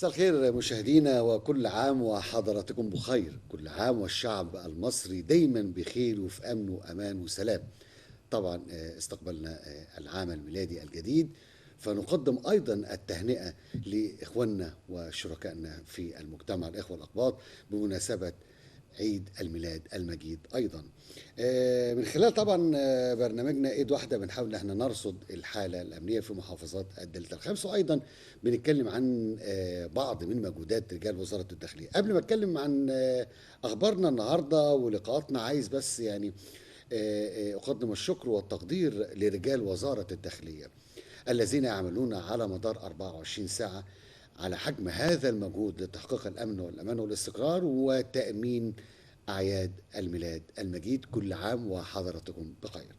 مساء الخير مشاهدينا، وكل عام وحضراتكم بخير. كل عام والشعب المصري دايما بخير وفي أمن وأمان وسلام. طبعا استقبلنا العام الميلادي الجديد، فنقدم أيضا التهنئة لإخواننا وشركائنا في المجتمع الإخوة الأقباط بمناسبة عيد الميلاد المجيد. أيضا من خلال طبعا برنامجنا إيد واحدة بنحاول ان احنا نرصد الحالة الأمنية في محافظات الدلتا الخمس، وأيضا بنتكلم عن بعض من مجهودات رجال وزارة الداخلية. قبل ما أتكلم عن أخبارنا النهاردة ولقاءاتنا، عايز بس يعني أقدم الشكر والتقدير لرجال وزارة الداخلية الذين يعملون على مدار 24 ساعة على حجم هذا المجهود لتحقيق الأمن والأمان والاستقرار وتأمين أعياد الميلاد المجيد. كل عام وحضراتكم بخير.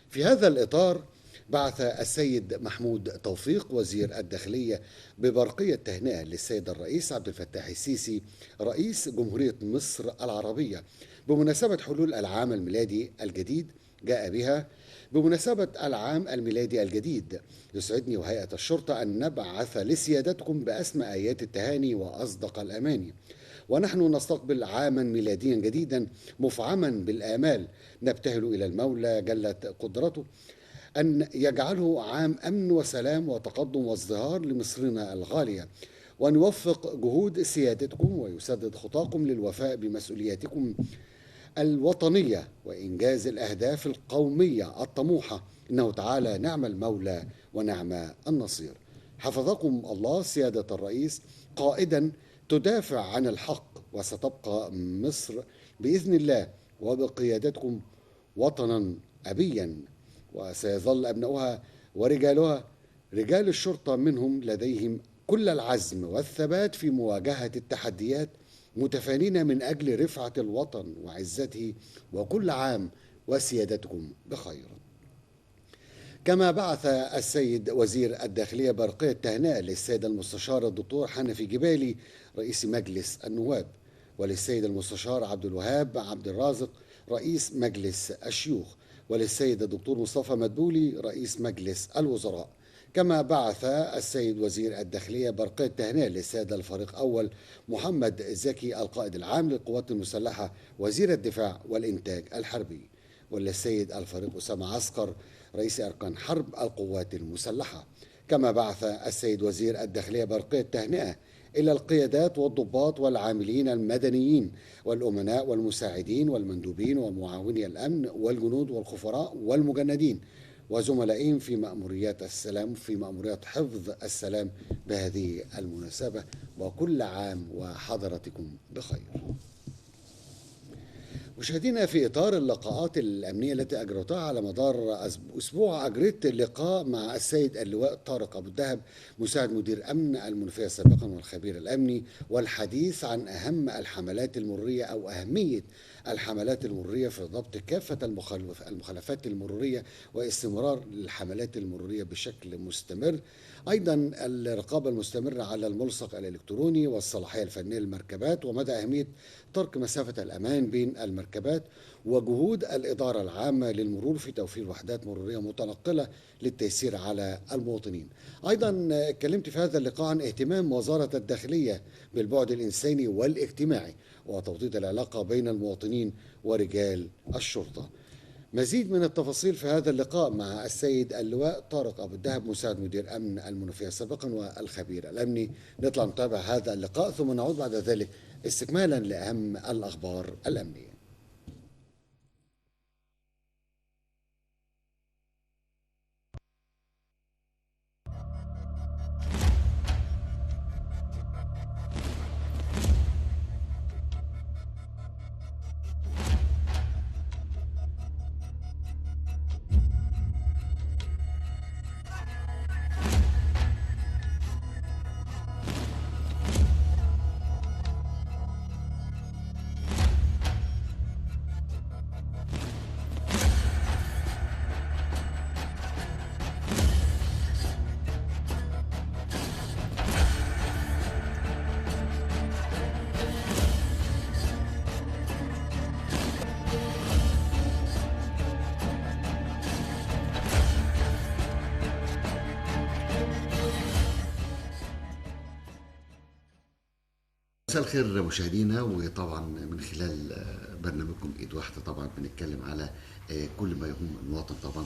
في هذا الإطار بعث السيد محمود توفيق وزير الداخلية ببرقية تهنئة للسيد الرئيس عبد الفتاح السيسي رئيس جمهورية مصر العربية بمناسبة حلول العام الميلادي الجديد. جاء بها: بمناسبة العام الميلادي الجديد يسعدني وهيئة الشرطة أن نبعث لسيادتكم بأسمى آيات التهاني وأصدق الأماني، ونحن نستقبل عاما ميلاديا جديدا مفعما بالآمال، نبتهل إلى المولى جلت قدرته أن يجعله عام أمن وسلام وتقدم وازدهار لمصرنا الغالية، وأن يوفق جهود سيادتكم ويسدد خطاكم للوفاء بمسؤولياتكم الوطنية وإنجاز الأهداف القومية الطموحة. إنه تعالى نعم المولى ونعم النصير. حفظكم الله سيادة الرئيس قائدا تدافع عن الحق، وستبقى مصر بإذن الله وبقيادتكم وطنا أبيا، وسيظل أبناؤها ورجالها رجال الشرطة منهم لديهم كل العزم والثبات في مواجهة التحديات، متفانين من أجل رفعة الوطن وعزته. وكل عام وسيادتكم بخير. كما بعث السيد وزير الداخلية برقية تهنئة للسيد المستشار الدكتور حنفي جبالي رئيس مجلس النواب، وللسيد المستشار عبد الوهاب عبد الرازق رئيس مجلس الشيوخ، وللسيد الدكتور مصطفى مدبولي رئيس مجلس الوزراء. كما بعث السيد وزير الداخلية برقية تهنئة للسادة الفريق أول محمد زكي القائد العام للقوات المسلحة وزير الدفاع والإنتاج الحربي، وللسيد الفريق أسامة عسكر رئيس أركان حرب القوات المسلحة. كما بعث السيد وزير الداخلية برقية تهنئة إلى القيادات والضباط والعاملين المدنيين والأمناء والمساعدين والمندوبين ومعاوني الأمن والجنود والخفراء والمجندين وزملائهم في مأموريات السلام في مأموريات حفظ السلام بهذه المناسبة. وكل عام وحضراتكم بخير. مشاهدينا، في إطار اللقاءات الأمنية التي أجرتها على مدار أسبوع، أجريت لقاء مع السيد اللواء طارق أبو الدهب مساعد مدير أمن المنوفية سابقا والخبير الأمني، والحديث عن أهم الحملات المرورية أو أهمية الحملات المرورية في ضبط كافة المخالفات المرورية واستمرار الحملات المرورية بشكل مستمر. أيضا الرقابة المستمرة على الملصق الإلكتروني والصلاحية الفنية للمركبات، ومدى أهمية ترك مسافة الأمان بين المركبات، وجهود الإدارة العامة للمرور في توفير وحدات مرورية متنقلة للتيسير على المواطنين. أيضا اتكلمت في هذا اللقاء عن اهتمام وزارة الداخلية بالبعد الإنساني والاجتماعي وتوطيد العلاقة بين المواطنين ورجال الشرطة. مزيد من التفاصيل في هذا اللقاء مع السيد اللواء طارق أبو الدهب مساعد مدير أمن المنوفية سابقا والخبير الأمني. نطلع نتابع هذا اللقاء ثم نعود بعد ذلك استكمالا لأهم الأخبار الأمنية. مساء الخير مشاهدينا، وطبعا من خلال برنامجكم ايد واحدة طبعا بنتكلم على كل ما يهم المواطن طبعا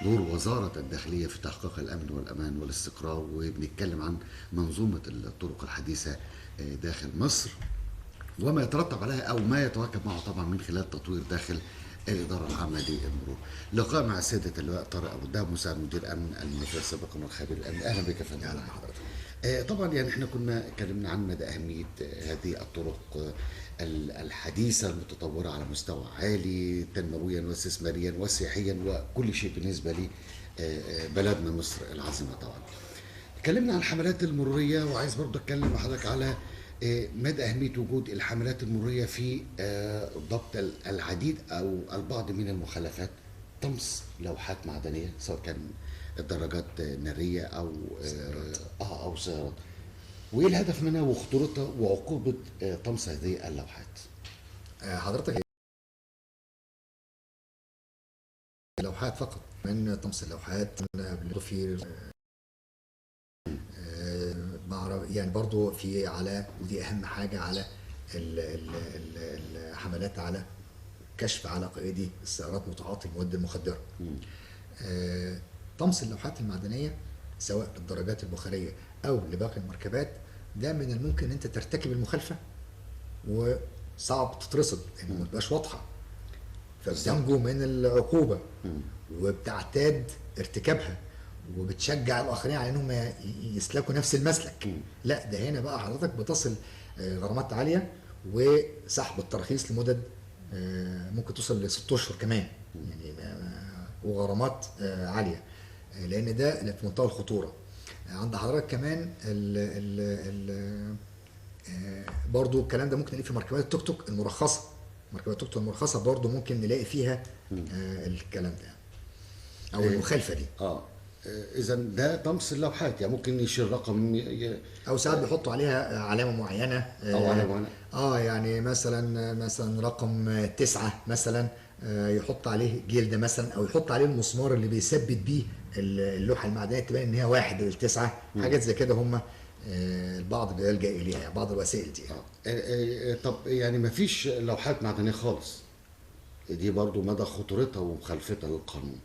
ودور وزارة الداخلية في تحقيق الامن والامان والاستقرار، وبنتكلم عن منظومة الطرق الحديثة داخل مصر وما يترتب عليها او ما يتواكب معه طبعا من خلال تطوير داخل الادارة العامة للمرور. لقاء مع سيادة اللواء طارق ابو الدهب مساعد مدير امن المنوفية سابقا والخبير الامن. اهلا بك يا فندم. اهلا بحضرتك. طبعا يعني احنا كنا اتكلمنا عن مدى اهمية هذه الطرق الحديثة المتطورة على مستوى عالي تنمويا واستثماريا وسياحيا وكل شيء بالنسبة لبلدنا مصر العظيمة. طبعا اتكلمنا عن الحملات المرورية، وعايز برضه اتكلم مع حضرتك على مدى اهمية وجود الحملات المرورية في ضبط العديد او البعض من المخالفات، طمس لوحات معدنية سواء كان الدراجات النارية او او سيارات، وايه الهدف منها وخطورتها وعقوبه طمس هذه اللوحات؟ حضرتك لوحات فقط من طمس اللوحات في يعني برضو في على، ودي اهم حاجة، على الحملات على كشف على قائدي السيارات متعاطي المواد المخدره. طمس اللوحات المعدنية سواء للدراجات البخاريه او لباقي المركبات، ده من الممكن ان انت ترتكب المخالفة وصعب تترصد لان ما تبقاش واضحة، فبتنجو من العقوبة وبتعتاد ارتكابها وبتشجع الاخرين على انهم يسلكوا نفس المسلك. لا ده هنا بقى حضرتك بتصل غرامات عالية وسحب الترخيص لمدد ممكن توصل ل6 اشهر كمان يعني، وغرامات عالية، لان ده في منتهى الخطورة. عند حضرتك كمان ال ال ال برضو الكلام ده ممكن نلاقيه في مركبات التوك توك المرخصة. مركبات التوك توك المرخصة برضو ممكن نلاقي فيها الكلام ده او المخالفة دي. اذا ده طمس اللوحات، يعني ممكن يشيل رقم او ساعات بيحطوا عليها علامة معينة او علامة معينة، يعني مثلا رقم 9 مثلا، يحط عليه جلد مثلا، او يحط عليه المسمار اللي بيثبت بيه اللوحة المعدنية تبان ان هي 1 ل9، حاجات زي كده. هم البعض بيلجأ اليها يعني، بعض الوسائل دي. طب يعني ما فيش لوحات معدنية خالص، دي برضو مدى خطورتها ومخالفتها للقانون؟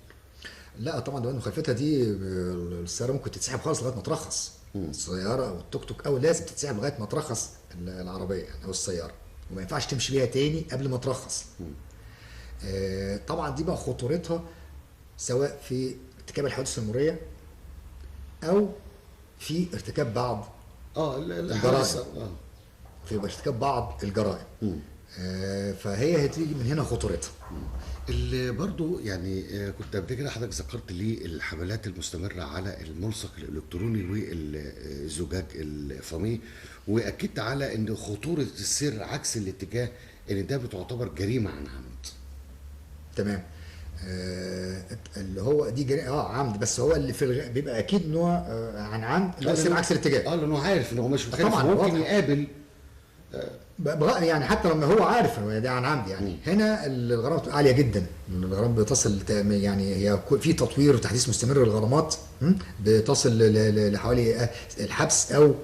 لا طبعا ده مخالفتها دي السيارة ممكن تتسحب خالص لغاية ما ترخص. السيارة او التوك توك او لازم تتسحب لغاية ما ترخص العربية يعني او السيارة، وما ينفعش تمشي بيها تاني قبل ما ترخص. طبعا دي بقى خطورتها سواء في ارتكاب الحوادث المرورية او في ارتكاب بعض الجرائم، في ارتكاب بعض الجرائم. فهي هتيجي من هنا خطورتها. اللي برضو يعني كنت قبل كده حضرتك ذكرت لي الحملات المستمرة على الملصق الإلكتروني والزجاج الفمي، وأكدت على أن خطورة السير عكس الاتجاه أن ده بتعتبر جريمة عن عمد. تمام. اللي هو دي جريمة عمد، بس هو اللي في بيبقى أكيد إن هو عن عمد اللي هو السير عكس الاتجاه. لأنه عارف إن هو ماشي مخالف، ممكن يقابل يعني حتى لما هو عارف هو ده عن عمد يعني. هنا الغرامة بتبقى عالية جدا، الغرامة بتصل يعني هي في تطوير وتحديث مستمر للغرامات، بتصل لحوالي الحبس او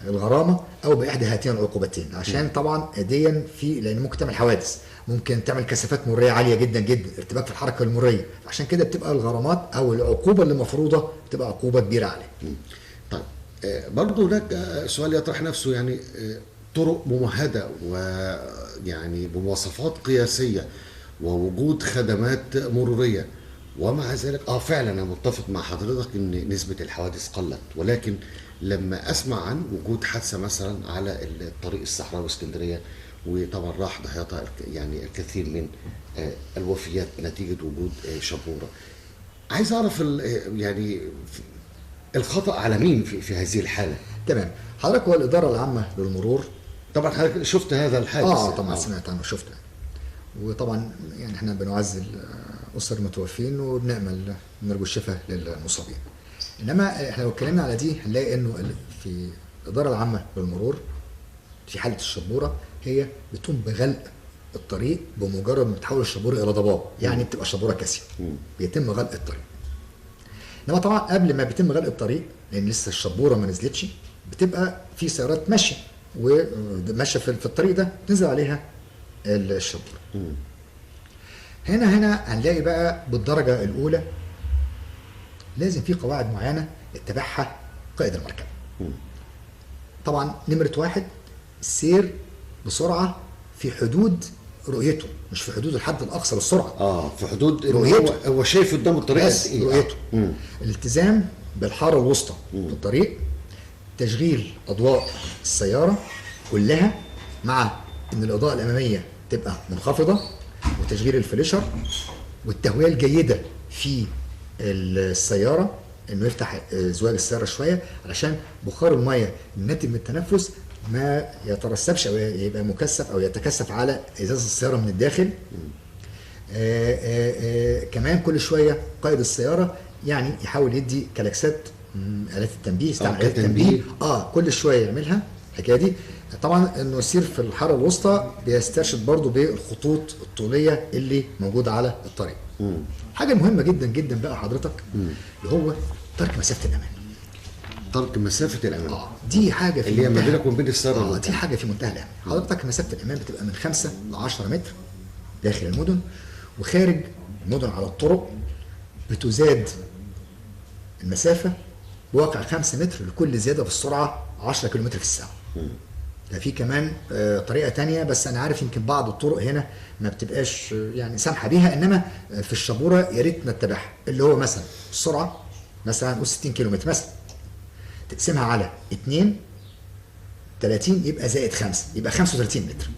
الغرامة او باحدى هاتين العقوبتين، عشان طبعا ديا في، لان ممكن تعمل حوادث، ممكن تعمل كثافات مروريه عالية جدا جدا، ارتباك في الحركة المرورية، عشان كده بتبقى الغرامات او العقوبة اللي مفروضة بتبقى عقوبه كبيرة عليه. طيب برضه هناك سؤال يطرح نفسه، يعني طرق ممهدة ويعني بمواصفات قياسية ووجود خدمات مرورية، ومع ذلك فعلا أنا متفق مع حضرتك إن نسبة الحوادث قلت، ولكن لما أسمع عن وجود حادثة مثلا على الطريق الصحراوي اسكندرية، وطبعا راح ضحيتها يعني الكثير من الوفيات نتيجة وجود شبورة، عايز أعرف يعني الخطأ على مين في هذه الحالة؟ تمام. حضرتك هو الإدارة العامة للمرور، طبعا حضرتك شفت هذا الحادث؟ طبعا سمعت عنه، شفته. وطبعا يعني احنا بنعزل أسر المتوفين وبنأمل نرجو الشفاء للمصابين. إنما احنا لو اتكلمنا على دي هنلاقي إنه في الإدارة العامة للمرور في حالة الشبورة هي بتقوم بغلق الطريق بمجرد ما بتحول الشبورة إلى ضباب، يعني بتبقى شبورة كاسية، بيتم غلق الطريق. انما طبعا قبل ما بيتم غلق الطريق، لان لسه الشبوره ما نزلتش، بتبقى في سيارات ماشية وماشية في الطريق ده، تنزل عليها الشبوره. هنا هنلاقي بقى بالدرجة الاولى لازم في قواعد معينة يتبعها قائد المركبة. طبعا نمره 1، السير بسرعة في حدود رؤيته، مش في حدود الحد الاقصى للسرعه. في حدود رؤيته، هو شايف قدام الطريق بس ايه رؤيته. الالتزام بالحاره الوسطى في الطريق، تشغيل اضواء السيارة كلها مع ان الاضاءة الامامية تبقى منخفضة، وتشغيل الفليشر، والتهويه الجيدة في السيارة، انه يفتح زواج السيارة شوية علشان بخار المية الناتج من التنفس ما يترسبش او يبقى مكثف او يتكثف على ازاز السيارة من الداخل. كمان كل شوية قائد السيارة يعني يحاول يدي كلاكسات، الات التنبيه، يستعمل الات التنبيه كل شوية يعملها الحكاية دي. طبعا انه يسير في الحارة الوسطى بيسترشد برضو بالخطوط الطوليه اللي موجودة على الطريق. حاجة مهمة جدا جدا بقى حضرتك، اللي هو ترك مسافة الامان. ترك مسافة الامان دي حاجة في اللي هي ما بينك وبين السيارة. دي حاجة في منتهى الاهمية. حضرتك مسافة الامان بتبقى من 5 ل 10 متر داخل المدن، وخارج المدن على الطرق بتزاد المسافة بواقع 5 متر لكل زيادة في السرعة 10 كيلومتر في الساعة. ده في كمان طريقه تانية، بس انا عارف يمكن بعض الطرق هنا ما بتبقاش يعني سامحه بيها، انما في الشبوره يا ريت نتبعها، اللي هو مثلا السرعة مثلا نقول 60 كيلومتر مثلا، تقسمها على 2 30 يبقى زائد 5 يبقى 35 متر.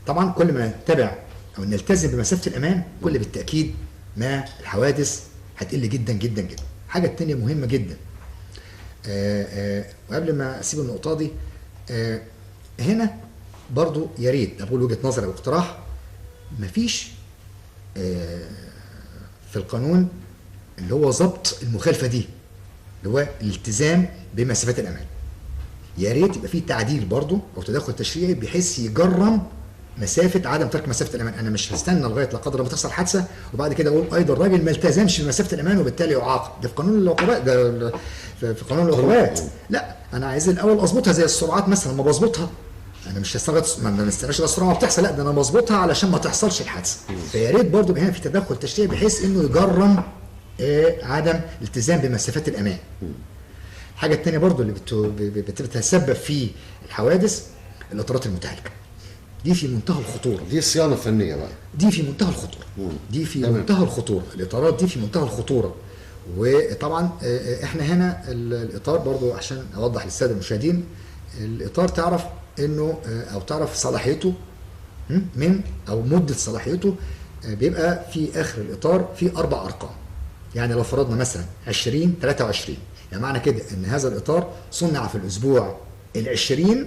طبعا كل ما نتبع او نلتزم بمسافه الامان كل بالتاكيد ما الحوادث هتقل جدا جدا جدا. الحاجة الثانية مهمة جدا، وقبل ما اسيب النقطة دي، هنا برضو يا ريت اقول وجهه نظر او اقتراح. مفيش في القانون اللي هو ضبط المخالفة دي، اللي هو الالتزام بمسافات الامان. يا ريت يبقى في تعديل برضو او تدخل تشريعي بحيث يجرم مسافة عدم ترك مسافة الامان. انا مش هستنى لغاية لا قدر الله تحصل حادثه وبعد كده اقول ايضا الراجل ما التزمش بمسافه الامان وبالتالي يعاقب. ده في قانون العقوبات، ده في قانون العقوبات. لا، انا عايز الاول اظبطها زي السرعات مثلا، ما بظبطها انا مش هستنى، ما بستناش السرعة ما بتحصل، لا ده انا بظبطها علشان ما تحصلش الحادثة. فيا ريت برضو يبقى هنا في تدخل تشريعي بحيث انه يجرم عدم الالتزام بمسافات الامان. الحاجة الثانية برضو اللي بتتسبب في الحوادث، الاطارات المتهالكه. دي في منتهى الخطورة. دي صيانة فنية بقى. دي في منتهى الخطورة. دي في منتهى الخطورة، الاطارات دي في منتهى الخطورة. وطبعا احنا هنا الاطار برضو عشان اوضح للسادة المشاهدين، الاطار تعرف انه او تعرف صلاحيته من او مده صلاحيته، بيبقى في اخر الاطار في 4 ارقام. يعني لو فرضنا مثلا 20 23، يعني معنى كده ان هذا الاطار صنع في الاسبوع ال20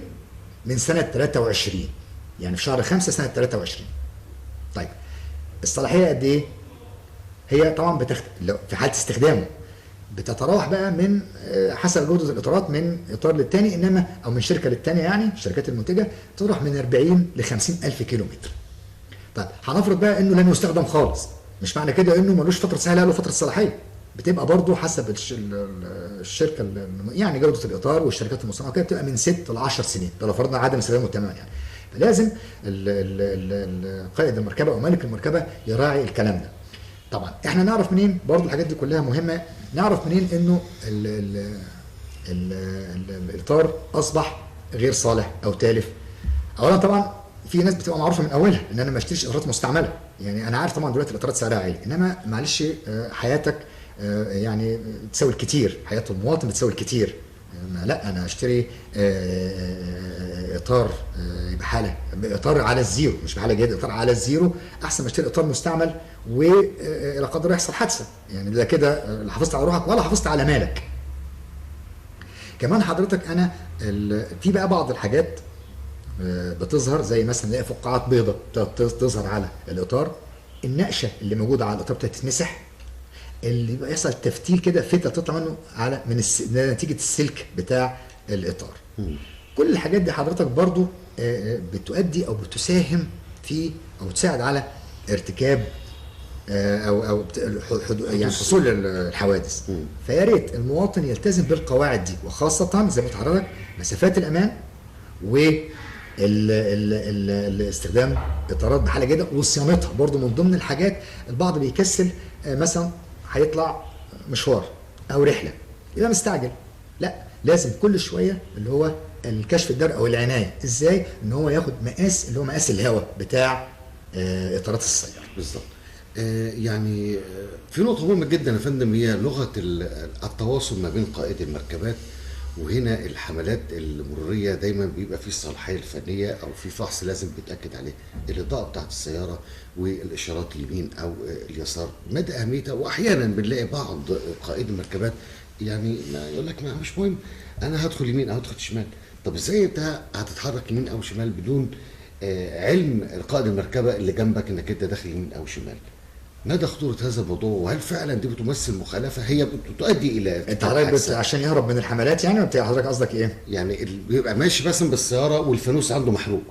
من سنة 23، يعني في شهر 5 سنة 23. طيب الصلاحية قد ايه؟ هي طبعا في حاله استخدامه بتتراوح بقى من حسب جوده الاطارات من اطار للتاني، انما او من شركة للتانيه، يعني الشركات المنتجة تروح من 40 ل 50 الف كيلو متر. طيب هنفرض بقى انه لم يستخدم خالص، مش معنى كده انه ملوش فترة سهلة، له فترة صلاحية، بتبقى برضه حسب الشركة، يعني جوده الاطار والشركات المصنعة كده بتبقى من 6 ل 10 سنين، ده لو فرضنا عدم استخدامه تماما يعني. فلازم قائد المركبة او مالك المركبة يراعي الكلام ده. طبعا احنا نعرف منين برضه الحاجات دي كلها مهمة، نعرف منين انه ال ال ال ال الاطار اصبح غير صالح او تالف؟ اولا طبعا في ناس بتبقى معروفة من اولها ان انا ما اشتريش اطارات مستعملة، يعني انا عارف طبعا دلوقتي الاطارات سعرها عالي، انما معلش حياتك يعني تساوي الكتير، حياة المواطن بتساوي الكتير. لا انا اشتري اطار بحاله، اطار على الزيرو، مش بحاله جيدة، اطار على الزيرو احسن ما اشتري اطار مستعمل ولا قدر يحصل حادثه، يعني ده كده لا حافظت على روحك ولا حافظت على مالك. كمان حضرتك انا في بقى بعض الحاجات بتظهر، زي مثلا نلاقي فقاعات بيضاء تظهر على الاطار، النقشه اللي موجودة على الاطار بتتمسح، اللي بيبقى يحصل تفتيل كده، فتله تطلع منه على من نتيجة السلك بتاع الاطار. كل الحاجات دي حضرتك برضو بتؤدي او بتساهم في او تساعد على ارتكاب او يعني حصول الحوادث. فيا ريت المواطن يلتزم بالقواعد دي، وخاصة زي ما قلت لحضرتك مسافات الامان و الاستخدام اطارات بحاله جيدة وصيانتها. برضو من ضمن الحاجات البعض بيكسل، مثلا هيطلع مشوار او رحله يبقى مستعجل، لا لازم كل شوية اللي هو الكشف الدوري او العناية، ازاي ان هو ياخد مقاس اللي هو مقاس الهواء بتاع اطارات السيارة. بالظبط. يعني في نقطة مهمة جدا يا فندم، هي لغة التواصل ما بين قائد المركبات. وهنا الحملات المرورية دايما بيبقى في الصلاحية الفنية او في فحص لازم بيتاكد عليه، الاضاءة بتاعت السيارة والاشارات اليمين او اليسار، مدى اهميتها. واحيانا بنلاقي بعض قائد المركبات يعني ما يقول لك ما مش مهم، انا هدخل يمين او هدخل شمال. طب ازاي انت هتتحرك يمين او شمال بدون علم قائد المركبة اللي جنبك انك انت داخل يمين او شمال؟ مدى خطورة هذا الموضوع، وهل فعلا دي بتمثل مخالفة هي بتؤدي الى انت حضرتك بس عشان يهرب من الحملات يعني، ولا حضرتك قصدك ايه؟ يعني بيبقى ماشي مثلا بالسيارة والفانوس عنده محروق،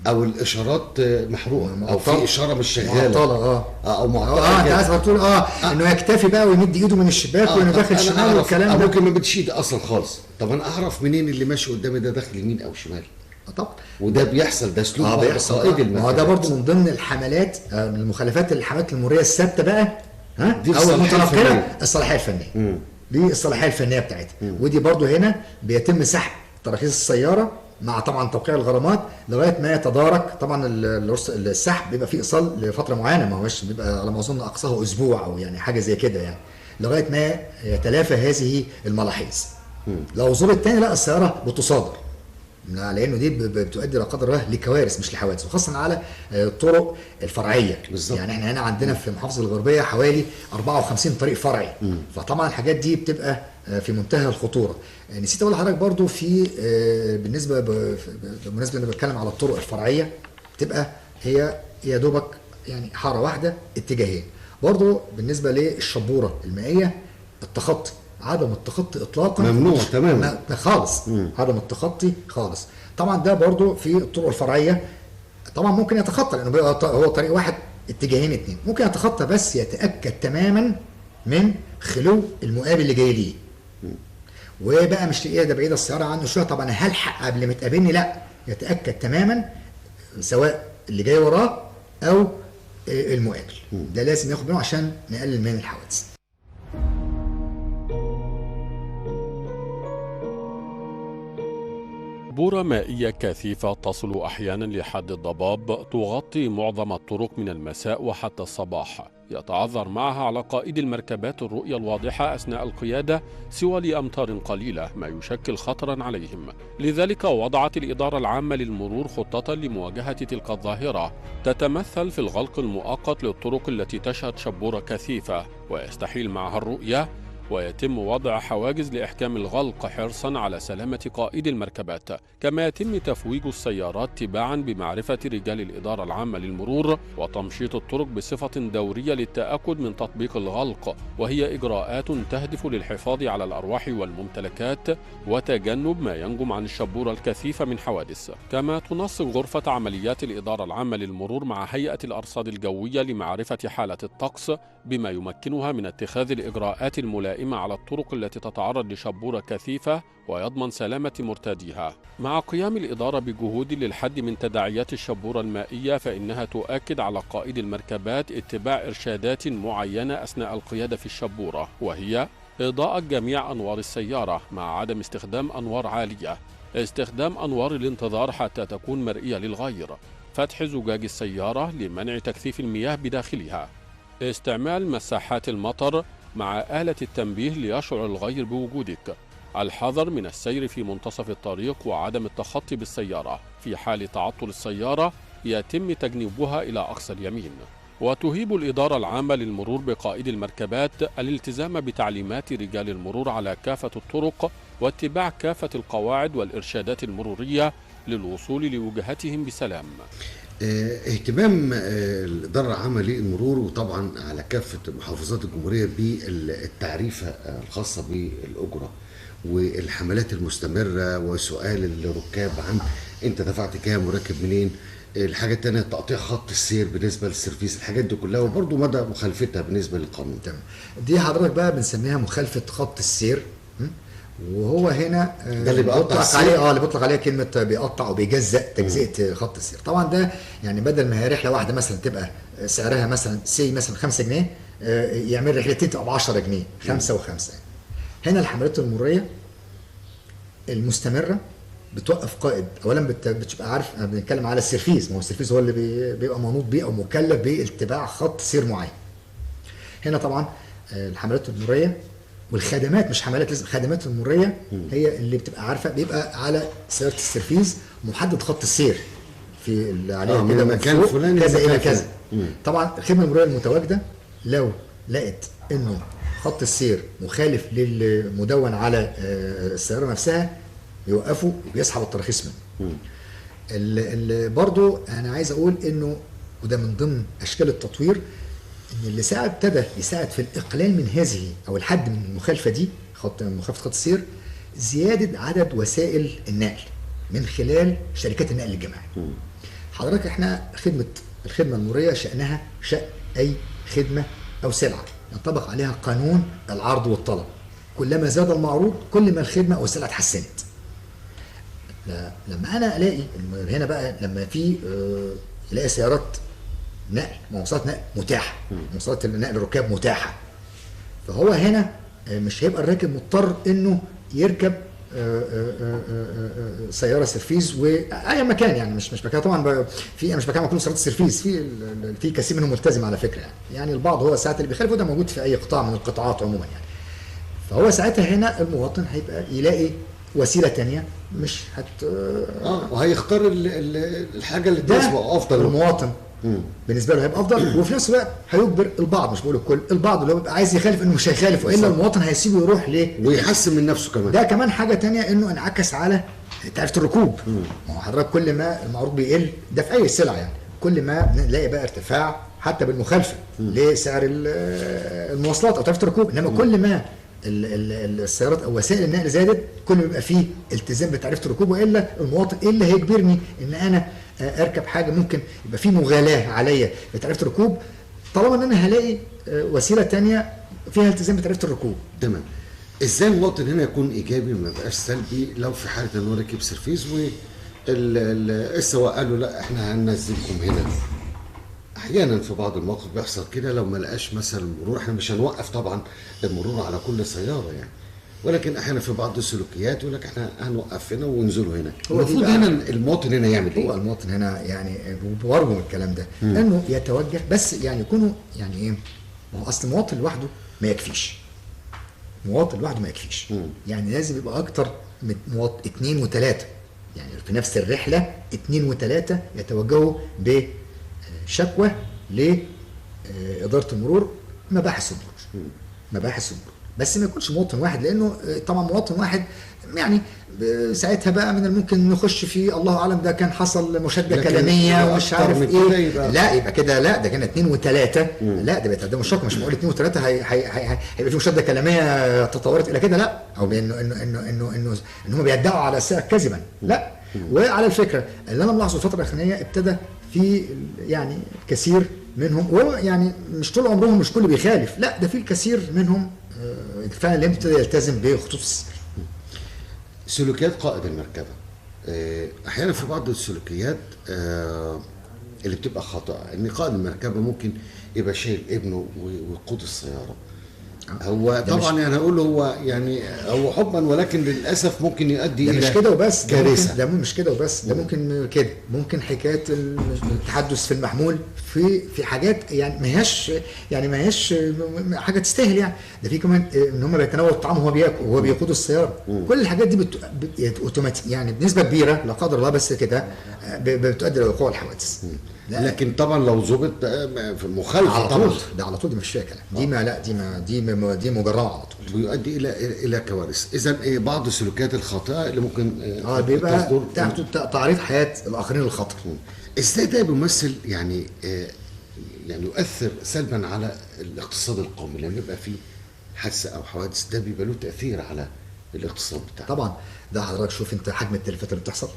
او الاشارات محروقة، او في اشارة مش شغالة معطلة، او معطلة. انت عايز تقول انه يكتفي بقى ويمد ايده من الشباك وانه داخل شمال والكلام ده، ممكن ما بدش ايده اصلا خالص. طب انا اعرف منين اللي ماشي قدامي ده داخل يمين او شمال؟ طبعا وده بيحصل، ده سلوك بيحصل. ما هو ده برضه من ضمن الحملات، من المخالفات الحملات المرورية الثابتة بقى، ها، او المتنقله، الصلاحية الفنية. دي الصلاحية الفنية بتاعتها. ودي برضه هنا بيتم سحب تراخيص السيارة مع طبعا توقيع الغرامات لغاية ما يتدارك. طبعا السحب بيبقى فيه ايصال لفترة معينة، ما هوش بيبقى على ما اظن اقصاه اسبوع او يعني حاجة زي كده يعني، لغاية ما يتلافى هذه الملاحظ. لو ظبط تاني لا، السيارة بتصادر، لانه دي بتؤدي لا قدر الله لكوارث مش لحوادث، وخاصة على الطرق الفرعية. بالظبط. يعني احنا هنا عندنا في محافظة الغربية حوالي 54 طريق فرعي. فطبعا الحاجات دي بتبقى في منتهى الخطورة. نسيت اقول لحضرتك برضو في بالنسبة بالمناسبة انا بتكلم على الطرق الفرعية، بتبقى هي يا دوبك يعني حارة واحدة اتجاهين. برضو بالنسبة للشبوره المائية، التخطي، عدم التخطي اطلاقا ممنوع تماما خالص. عدم التخطي خالص. طبعا ده برضو في الطرق الفرعية، طبعا ممكن يتخطى لانه بيبقى هو طريق واحد اتجاهين اتنين، ممكن يتخطى بس يتاكد تماما من خلو المقابل اللي جاي ليه. وبقى مش لاقيه، ده بعيدة السيارة عنه شوية، طب انا هلحق قبل ما تقابلني، لا، يتاكد تماما سواء اللي جاي وراه او المقابل. ده لازم ياخد منه عشان نقلل من الحوادث. بورة مائية كثيفة تصل أحيانا لحد الضباب تغطي معظم الطرق من المساء وحتى الصباح، يتعذر معها على قائد المركبات الرؤية الواضحة أثناء القيادة سوى لأمتار قليلة، ما يشكل خطرا عليهم. لذلك وضعت الإدارة العامة للمرور خطة لمواجهة تلك الظاهرة، تتمثل في الغلق المؤقت للطرق التي تشهد شبورة كثيفة ويستحيل معها الرؤية، ويتم وضع حواجز لإحكام الغلق حرصا على سلامة قائد المركبات. كما يتم تفويج السيارات تباعا بمعرفة رجال الإدارة العامة للمرور وتمشيط الطرق بصفة دورية للتأكد من تطبيق الغلق، وهي إجراءات تهدف للحفاظ على الأرواح والممتلكات وتجنب ما ينجم عن الشبورة الكثيفة من حوادث. كما تنسق غرفة عمليات الإدارة العامة للمرور مع هيئة الأرصاد الجوية لمعرفة حالة الطقس، بما يمكنها من اتخاذ الإجراءات الملائمة على الطرق التي تتعرض لشبورة كثيفة ويضمن سلامة مرتاديها. مع قيام الإدارة بجهود للحد من تداعيات الشبورة المائية، فإنها تؤكد على قائد المركبات اتباع إرشادات معينة أثناء القيادة في الشبورة، وهي إضاءة جميع أنوار السيارة مع عدم استخدام أنوار عالية، استخدام أنوار الانتظار حتى تكون مرئية للغير، فتح زجاج السيارة لمنع تكثيف المياه بداخلها، استعمال مساحات المطر مع آلة التنبيه ليشعر الغير بوجودك، الحذر من السير في منتصف الطريق وعدم التخطي بالسيارة، في حال تعطل السيارة يتم تجنيبها إلى أقصى اليمين. وتهيب الإدارة العامة للمرور بقائد المركبات الالتزام بتعليمات رجال المرور على كافة الطرق واتباع كافة القواعد والإرشادات المرورية للوصول لوجهتهم بسلام. اهتمام الإدارة العامة للمرور وطبعا على كافة محافظات الجمهورية بالتعريفة الخاصة بالأجرة والحملات المستمرة وسؤال الركاب عن انت دفعت كام وراكب منين، الحاجة الثانية تقطيع خط السير بالنسبة للسيرفيس، الحاجات دي كلها، وبرضه مدى مخالفتها بالنسبة للقانون. تمام. دي حضرتك بقى بنسميها مخالفة خط السير، وهو هنا ده اللي بيقطع عليه، اللي بيطلق عليه كلمة بيقطع وبيجزأ، تجزئه خط السير. طبعا ده يعني بدل ما هي رحله واحدة مثلا تبقى سعرها مثلا سي مثلا 5 جنيه، يعمل رحلتين تبقى ب 10 جنيه، 5 و5. هنا الحملات المرورية المستمرة بتوقف قائد، اولا بتبقى عارف بنتكلم على السيرفيس، ما هو السيرفيس هو اللي بيبقى منوط بيه او مكلف باتباع خط سير معين. هنا طبعا الحملات المرورية والخدمات، مش حملات لازم، خدمات المرورية هي اللي بتبقى عارفه، بيبقى على سيارة السيرفيس محدد خط السير في اللي عليها كده من مكان فلان كذا الى كذا. طبعا الخدمة المرورية المتواجدة لو لقت انه خط السير مخالف للمدون على السيارة نفسها يوقفوا وبيسحب التراخيص منه. برضو انا عايز اقول انه وده من ضمن اشكال التطوير، ان اللي ساعد ابتدى يساعد في الاقلال من هذه او الحد من المخالفة دي، مخالفة خط السير، زيادة عدد وسائل النقل من خلال شركات النقل الجماعي. حضرتك احنا الخدمة المرورية شانها شان اي خدمة او سلعه ينطبق عليها قانون العرض والطلب، كلما زاد المعروض كل ما الخدمة او السلعة اتحسنت. لما انا الاقي هنا بقى لما في الاقي سيارات نقل، مواصلات نقل متاحة، مواصلات نقل الركاب متاحة، فهو هنا مش هيبقى الراكب مضطر انه يركب سيارة سيرفيز واي مكان، يعني مش مكان طبعا، في مش مكان كله سيارات السيرفيز، في كثير منهم ملتزم على فكرة، يعني البعض هو ساعات اللي بيخالف، وده موجود في اي قطاع من القطاعات عموما يعني. فهو ساعتها هنا المواطن هيبقى يلاقي وسيلة ثانية مش هت وهيختار الحاجة اللي تناسبه افضل. المواطن بالنسبة له هيبقى افضل، وفي نفس الوقت هيجبر البعض، مش بقول الكل، البعض اللي هو بيبقى عايز يخالف انه مش هيخالف، والا المواطن هيسيبه يروح ليه ويحسن من نفسه كمان. ده كمان حاجة ثانية انه انعكس على تعرفه الركوب. ما هو حضرتك كل ما المعروض بيقل، ده في اي سلعه يعني، كل ما نلاقي بقى ارتفاع حتى بالمخالفه لسعر المواصلات او تعرفه الركوب، انما كل ما السيارات او وسائل النقل زادت كل ما بيبقى فيه التزام بتعريفه الركوب، والا المواطن ايه اللي هيجبرني ان انا اركب حاجة ممكن يبقى فيه مغالاه عليا بتعريفه الركوب، طالما ان انا هلاقي وسيلة ثانية فيها التزام بتعريفه الركوب. تمام. ازاي المواطن هنا يكون ايجابي وما يبقاش سلبي لو في حاله ان هو ركب سيرفيس والسواق قال له لا احنا هننزلكم هنا؟ احيانا في بعض المواقف بيحصل كده، لو ما لقاش مثلا المرور، احنا مش هنوقف طبعا المرور على كل سيارة يعني، ولكن احيانا في بعض السلوكيات يقول لك احنا هنوقف هنا وننزلوا هنا. المفروض هنا المواطن هنا يعمل ايه؟ هو المواطن هنا يعني برجو من الكلام ده انه يتوجه، بس يعني يكونوا يعني ايه، ما هو اصل المواطن لوحده ما يكفيش. مواطن لوحده ما يكفيش، يعني لازم يبقى اكتر من مواطن، 2 و3، يعني في نفس الرحلة 2 و3 يتوجهوا بشكوى لادارة المرور، مباحث المرور، مباحث المرور، بس ما يكونش مواطن واحد، لانه طبعا مواطن واحد يعني ساعتها بقى من الممكن نخش في الله اعلم ده كان حصل مشاده كلامية ومش عارف ايه، لا يبقى كده لا ده كان 2 و3، لا ده بيتقدموا الشكوى، مش بقول 2 و3 هيبقى في مشاده كلامية تطورت الى كده، لا، او انه انه انه انه انه ان هم بيدعوا على السائق كذبا، لا. وعلى الفكرة اللي انا ملاحظة الفترة الاخرانية ابتدى في يعني الكثير منهم، ويعني مش طول عمرهم مش كل بيخالف، لا ده في الكثير منهم فعلا اللي ابتدى يلتزم بخطوط السير. سلوكيات قائد المركبة، احيانا في بعض السلوكيات اللي بتبقى خطأ، ان قائد المركبة ممكن يبقى شايل ابنه ويقود السيارة. هو طبعا يعني هقول هو يعني هو حبا، ولكن للاسف ممكن يؤدي الى مش كده وبس، كارثة. ده مش كده وبس، ده ممكن كده، ممكن حكاية التحدث في المحمول في حاجات يعني ما هياش، يعني ما هياش حاجة تستاهل يعني. ده في كمان ان هم بيتناولوا الطعام وهو بياكل وهو بيقود السيارة. كل الحاجات دي اوتوماتيك يعني بنسبة كبيرة لا قدر الله بس كده بتؤدي لوقوع الحوادث. لكن طبعا لو ظبط في مخالفة على طول، ده على طول، دي مش فيها كلام، دي ما لا دي ما دي دي مجرمه على طول، بيؤدي الى كوارث. اذا بعض السلوكيات الخاطئة اللي ممكن بيبقى تعريض حياة الاخرين للخطر. ازاي ده بيمثل يعني يعني يؤثر سلبا على الاقتصاد القومي لما يبقى فيه حادثه او حوادث؟ ده بيبقى له تاثير على الاقتصاد بتاعنا طبعا. ده حضرتك شوف انت حجم التلفات اللي بتحصل،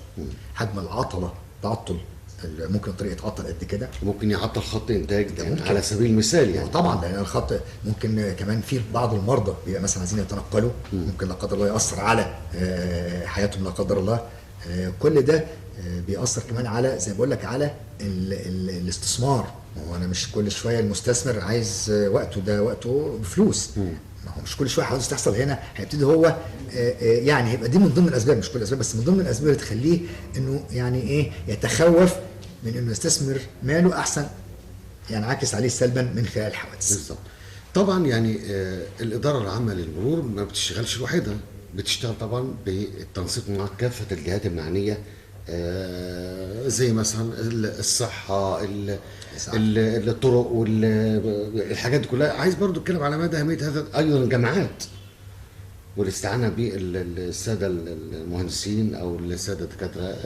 حجم العطلة، تعطل ممكن الطريق يتعطل قد كده، ممكن يعطل خط انتاج يعني على سبيل المثال يعني. طبعا لان الخط ممكن كمان في بعض المرضى بيبقى مثلا عايزين يتنقلوا، ممكن لا قدر الله ياثر على حياتهم لا قدر الله. كل ده بيأثر كمان على زي ما بقول لك على الاستثمار. ما هو انا مش كل شوية المستثمر عايز وقته، ده وقته بفلوس. ما هو مش كل شوية حوادث تحصل هنا هيبتدي هو يعني هيبقى دي من ضمن الاسباب، مش كل الاسباب بس من ضمن الاسباب اللي تخليه انه يعني ايه يتخوف من انه يستثمر ماله، احسن ينعكس عليه سلبا من خلال الحوادث. بالظبط. طبعا يعني الادارة العامة للمرور ما بتشتغلش لوحدها، بتشتغل طبعا بالتنسيق مع كافة الجهات المعنية، زي مثلا الصحة، الطرق والحاجات دي كلها. عايز برضو اتكلم على مدى اهمية هذا ايضا الجامعات والاستعانة بالساده المهندسين او السادة الدكاترة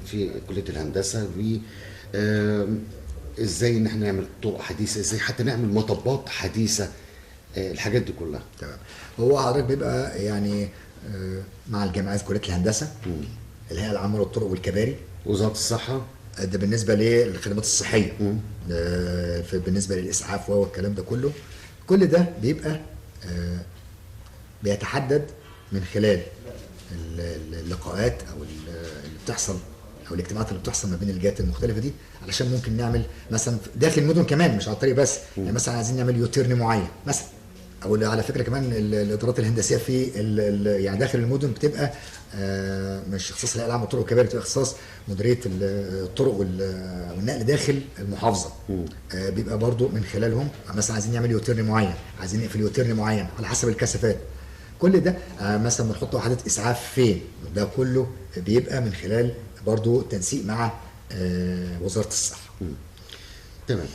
في كليه الهندسة، في ازاي ان احنا نعمل طرق حديثه، ازاي حتى نعمل مطبات حديثه، الحاجات دي كلها. تمام. هو حضرتك بيبقى يعني مع الجامعات، كليه الهندسة، الهيئة العامة للطرق والكباري، وزارة الصحة، ده بالنسبة للخدمات الصحية، بالنسبة للاسعاف والكلام ده كله. كل ده بيبقى بيتحدد من خلال اللقاءات او اللي بتحصل او الاجتماعات اللي بتحصل ما بين الجهات المختلفة دي، علشان ممكن نعمل مثلا داخل المدن كمان مش على الطريق بس، يعني مثلا عايزين نعمل U-turn معين مثلا، او على فكرة كمان الادارات الهندسية في يعني داخل المدن بتبقى مش اختصاص الهيئة العامة للطرق والكباري، بتبقى اختصاص مديرية الطرق والنقل داخل المحافظة. بيبقى برضو من خلالهم مثلا عايزين نعمل U-turn معين، عايزين نقفل U-turn معين على حسب الكثافات. كل ده مثلا بنحط وحدات اسعاف فين، ده كله بيبقى من خلال برضو تنسيق مع وزارة الصحة. تمام.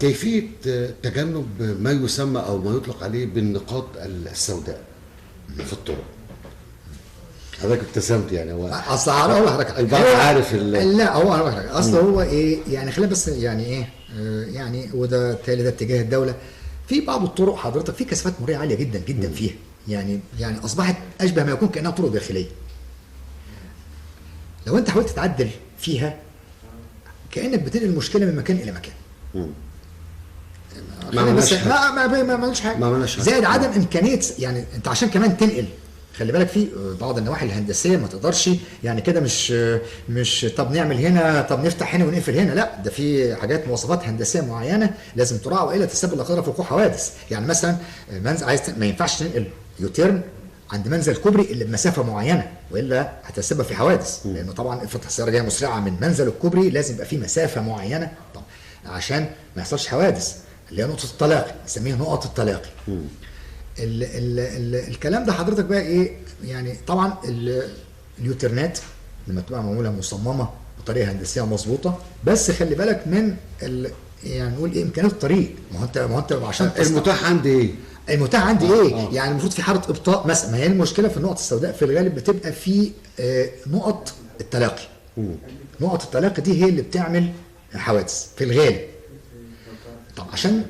كيفية تجنب ما يسمى أو ما يطلق عليه بالنقاط السوداء في الطرق؟ حضرتك ابتسمت يعني. هو اصل هقول لحضرتك البعض عارف لا هو هقول لحضرتك اصل هو ايه يعني، خلينا بس يعني ايه يعني، وده بالتالي ده اتجاه الدولة في بعض الطرق حضرتك في كثافات مروريه عالية جدا جدا فيها، يعني اصبحت اشبه ما يكون كانها طرق داخلية. لو انت حاولت تعدل فيها كانك بتنقل المشكلة من مكان الى مكان. ما عملناش حاجة، ما عملناش حاجة، زائد عدم امكانية، يعني انت عشان كمان تنقل خلي بالك في بعض النواحي الهندسية ما تقدرش يعني كده، مش طب نعمل هنا، طب نفتح هنا ونقفل هنا، لا ده في حاجات مواصفات هندسية معينة لازم تراعى والا تسبب لا قدر الله في وقوع حوادث. يعني مثلا منزل عايز ما ينفعش تنقل U-turn عند منزل كوبري الا بمسافه معينة، والا هتسبب في حوادث، لانه طبعا افرض السيارة جاية مسرعة من منزل الكوبري لازم يبقى في مسافة معينة طبعا عشان ما يحصلش حوادث، اللي هي نقطة التلاقي، نسميها نقط التلاقي. ال ال ال الكلام ده حضرتك بقى ايه يعني؟ طبعا ال U-turn ات لما تبقى معمولة مصممه بطريقة هندسية مظبوطة، بس خلي بالك من يعني نقول ايه امكانيات الطريق. ما هو انت عشان المتاح عندي ايه؟ المتاح عندي ايه؟ يعني المفروض في حاله ابطاء مثلا. ما هي المشكلة في النقط السوداء في الغالب بتبقى في نقط التلاقي. نقط التلاقي دي هي اللي بتعمل حوادث في الغالب. طب عشان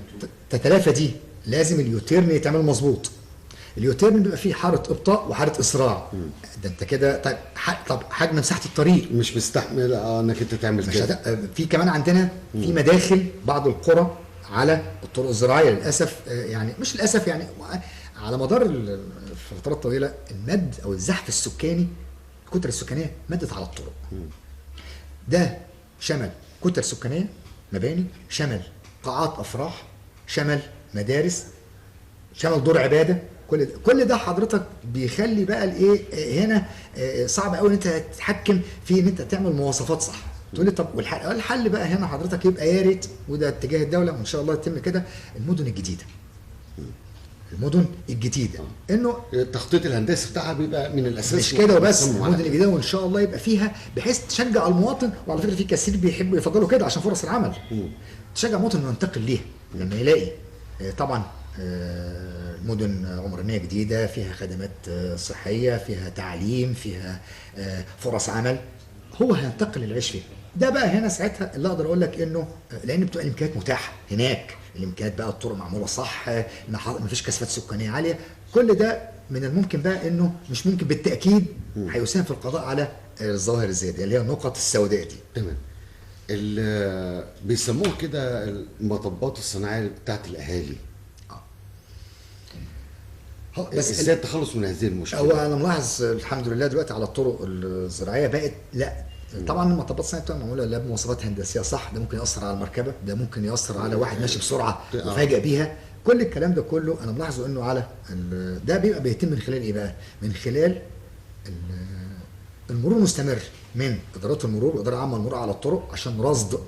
تتلافى دي لازم ال U-turn يتعمل مظبوط. ال U-turn بيبقى فيه حارة ابطاء وحاره اسراع. ده انت كده طيب طب حجم مساحة الطريق مش مستحمل انك انت تعمل كده. في كمان عندنا في مداخل بعض القرى على الطرق الزراعية للاسف، يعني مش للاسف يعني على مدار الفترات الطويلة المد او الزحف السكاني، الكتل السكانية مدت على الطرق. ده شمل كتل سكانية، مباني، شمل قاعات افراح، شمل مدارس، شمل دور عباده، كل ده حضرتك بيخلي بقى الايه هنا صعب قوي ان انت تتحكم في ان انت تعمل مواصفات صح. تقول لي طب والحل؟ الحل بقى هنا حضرتك يبقى يا ريت، وده اتجاه الدولة وان شاء الله يتم كده، المدن الجديدة. المدن الجديدة انه التخطيط الهندسي بتاعها بيبقى من الاساس مش كده وبس، المدن الجديدة وان شاء الله يبقى فيها بحيث تشجع المواطن، وعلى فكرة في كثير بيحبوا يفضلوا كده عشان فرص العمل. تشجع المواطن انه ينتقل ليها لما يلاقي طبعا مدن عمرانيه جديدة فيها خدمات صحية، فيها تعليم، فيها فرص عمل، هو هينتقل للعيش فيها. ده بقى هنا ساعتها اللي اقدر اقول لك انه لان بتبقى الامكانيات متاحة هناك، الامكانيات بقى الطرق معمولة صح، ما فيش كثافات سكانية عالية، كل ده من الممكن بقى انه مش ممكن بالتاكيد هيساهم في القضاء على الظاهر الزيادة اللي هي النقط السوداء دي. تمام. اللي بيسموه كده المطبات الصناعية بتاعت الاهالي. بس ازاي التخلص من هذه المشكلة؟ هو انا ملاحظ الحمد لله دلوقتي على الطرق الزراعية بقت لا طبعا المطبات الصناعية بتبقى معمولة لا بمواصفات هندسية صح، ده ممكن ياثر على المركبة، ده ممكن ياثر على واحد ماشي بسرعة وفاجئ بيها، كل الكلام ده كله انا ملاحظة انه على ده بيبقى بيتم من خلال ايه بقى؟ من خلال المرور المستمر من ادارات المرور واداره عامة المرور على الطرق عشان رصد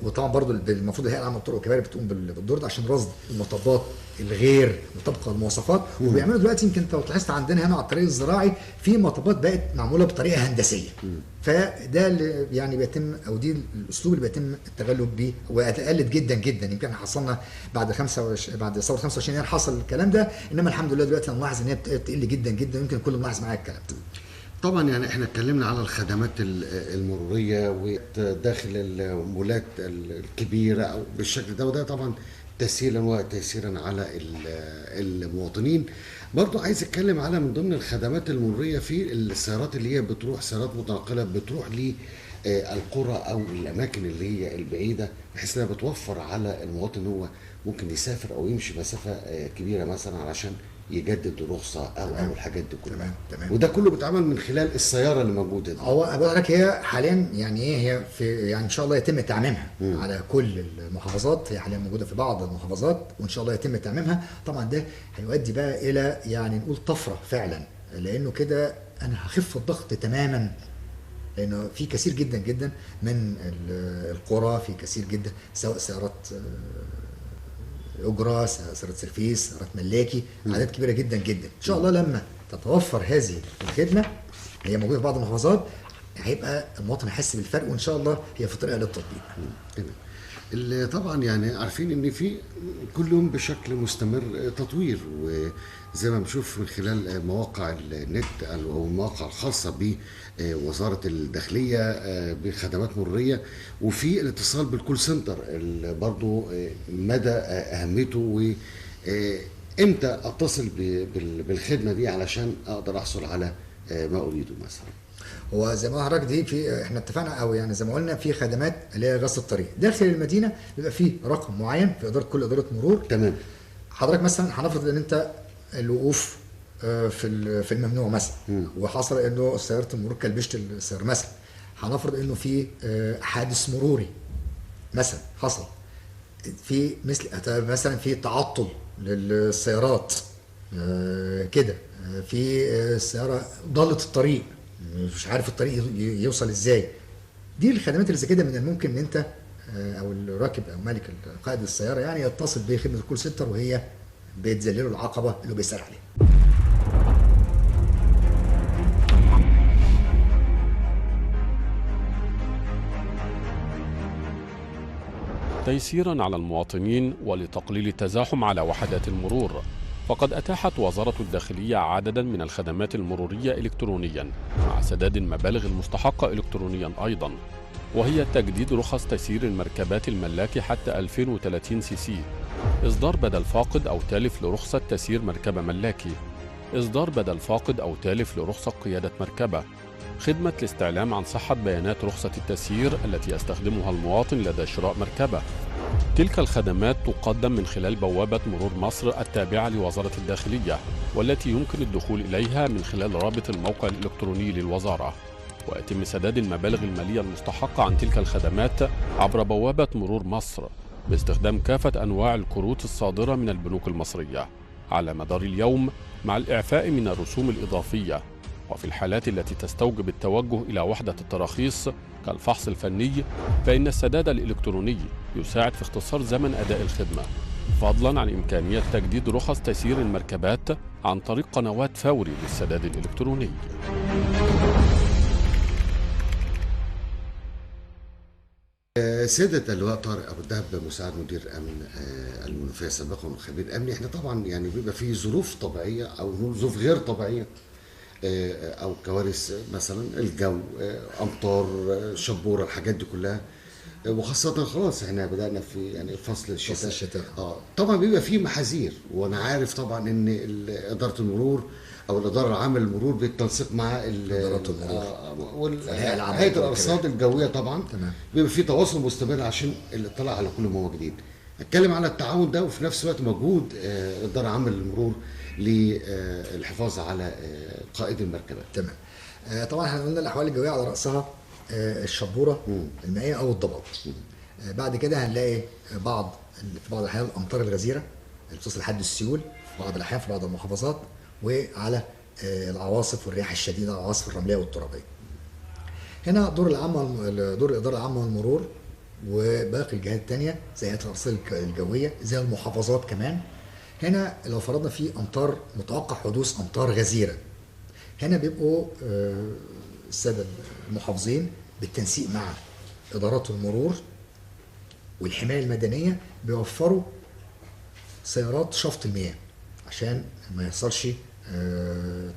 وطبعا برضو المفروض الهيئة العامة للطرق والكباري بتقوم بالدور ده عشان رصد المطبات الغير مطابقه للمواصفات. وبيعملوا دلوقتي يمكن انت لو لاحظت عندنا هنا على الطريق الزراعي في مطبات بقت معمولة بطريقة هندسية. فده اللي يعني بيتم، او دي الاسلوب اللي بيتم التغلب بيه، واتقلت جدا جدا. يمكن حصلنا بعد 25 بعد ثورة 25 يناير حصل الكلام ده، انما الحمد لله دلوقتي انا ملاحظ ان هي بتقل جدا جدا، يمكن الكل ملاحظ معايا الكلام ده. طبعا يعني احنا اتكلمنا على الخدمات المرورية وداخل المولات الكبيرة او بالشكل ده، وده طبعا تسهيلا وتيسيرا على المواطنين. برضو عايز اتكلم على من ضمن الخدمات المرورية في السيارات اللي هي بتروح، سيارات متنقله بتروح للقرى او الاماكن اللي هي البعيدة، بحيث انها بتوفر على المواطن هو ممكن يسافر او يمشي مسافة كبيرة مثلا علشان يجدد رخصه او الحاجات دي كلها. تمام تمام. وده كله بيتعمل من خلال السيارة اللي موجودة دي. هو بقول لك هي حاليا يعني ايه، هي في يعني ان شاء الله يتم تعميمها على كل المحافظات، هي حاليا موجودة في بعض المحافظات وان شاء الله يتم تعميمها. طبعا ده هيؤدي بقى الى يعني نقول طفرة فعلا، لانه كده انا هخف الضغط تماما، لانه في كثير جدا جدا من القرى، في كثير جدا سواء سيارات اجره، سيارات سيرفيس، سيارات ملاكي، اعداد كبيرة جدا جدا. ان شاء الله لما تتوفر هذه الخدمة، هي موجودة في بعض المحافظات، هيبقى المواطن هيحس بالفرق، وان شاء الله هي في طريقها للتطبيق. تمام. اللي طبعا يعني عارفين ان في كل يوم بشكل مستمر تطوير، وزي ما بنشوف من خلال مواقع النت او المواقع الخاصة بوزارة الداخلية بخدمات مروريه، وفي الاتصال بال call center برضه مدى اهميته، وامتى اتصل بالخدمة دي علشان اقدر احصل على ما اريده مثلا. هو زي ما حضرتك دي في احنا اتفقنا، او يعني زي ما قلنا في خدمات اللي هي غسل الطريق داخل المدينة، بيبقى فيه رقم معين في ادارة كل ادارة مرور. تمام. حضرتك مثلا هنفرض ان انت الوقوف في الممنوع مثلا، وحصل انه سيارة المرور كلبشت السيارة مثلا، هنفرض انه في حادث مروري مثلا حصل، في مثل مثلا في تعطل للسيارات كده، في السيارة ضلت الطريق مش عارف الطريق يوصل ازاي. دي الخدمات اللي زي كده من الممكن ان انت او الراكب او مالك قائد السيارة يعني يتصل بخدمة ال call center، وهي بتذلله العقبة اللي بيسال عليها. تيسيرا على المواطنين ولتقليل التزاحم على وحدات المرور، فقد أتاحت وزارة الداخلية عددا من الخدمات المرورية إلكترونيا مع سداد المبالغ المستحقة إلكترونيا أيضا، وهي تجديد رخص تسيير المركبات الملاكي حتى 2030 سي سي، إصدار بدل فاقد أو تالف لرخصة تسيير مركبة ملاكي، إصدار بدل فاقد أو تالف لرخصة قيادة مركبة، خدمة الاستعلام عن صحة بيانات رخصة التسيير التي يستخدمها المواطن لدى شراء مركبة. تلك الخدمات تقدم من خلال بوابة مرور مصر التابعة لوزارة الداخلية، والتي يمكن الدخول إليها من خلال رابط الموقع الإلكتروني للوزارة، ويتم سداد المبالغ المالية المستحقة عن تلك الخدمات عبر بوابة مرور مصر باستخدام كافة أنواع الكروت الصادرة من البنوك المصرية على مدار اليوم، مع الإعفاء من الرسوم الإضافية، وفي الحالات التي تستوجب التوجه إلى وحدة التراخيص كالفحص الفني، فإن السداد الإلكتروني يساعد في اختصار زمن أداء الخدمة، فضلا عن إمكانية تجديد رخص تسيير المركبات عن طريق قنوات فوري للسداد الإلكتروني. سيادة اللواء طارق أبو الدهب، مساعد مدير أمن المنوفية سابقا وخبير أمني، احنا طبعا يعني بيبقى في ظروف طبيعية أو ظروف غير طبيعية أو كوارث، مثلا الجو، أمطار، شبورة، الحاجات دي كلها. وخاصة خلاص احنا بدأنا في يعني فصل الشتاء. فصل الشتاء. طبعا بيبقى فيه محاذير، وانا عارف طبعا ان ادارة المرور او الادارة العامة للمرور بالتنسيق مع ادارة المرور وهيئة الارصاد الجوية طبعا. تمام. بيبقى فيه تواصل مستمر عشان الاطلاع على كل ما هو جديد. اتكلم على التعاون ده، وفي نفس الوقت مجهود الادارة العامة للمرور للحفاظ على قائد المركبات. تمام. طبعا احنا قلنا الاحوال الجوية على راسها الشبوره المائية او الضباب. بعد كده هنلاقي في بعض الاحيان الامطار الغزيرة اللي بتصل لحد السيول في بعض الاحيان في بعض المحافظات، وعلى العواصف والرياح الشديدة، العواصف الرملية والترابيه. هنا دور الادارة العامة للمرور وباقي الجهات الثانية زي هيئة الارصاد الجوية، زي المحافظات كمان. هنا لو فرضنا في امطار، متوقع حدوث امطار غزيرة، هنا بيبقوا السادة المحافظين بالتنسيق مع ادارات المرور والحماية المدنية بيوفروا سيارات شفط المياه عشان ما يحصلش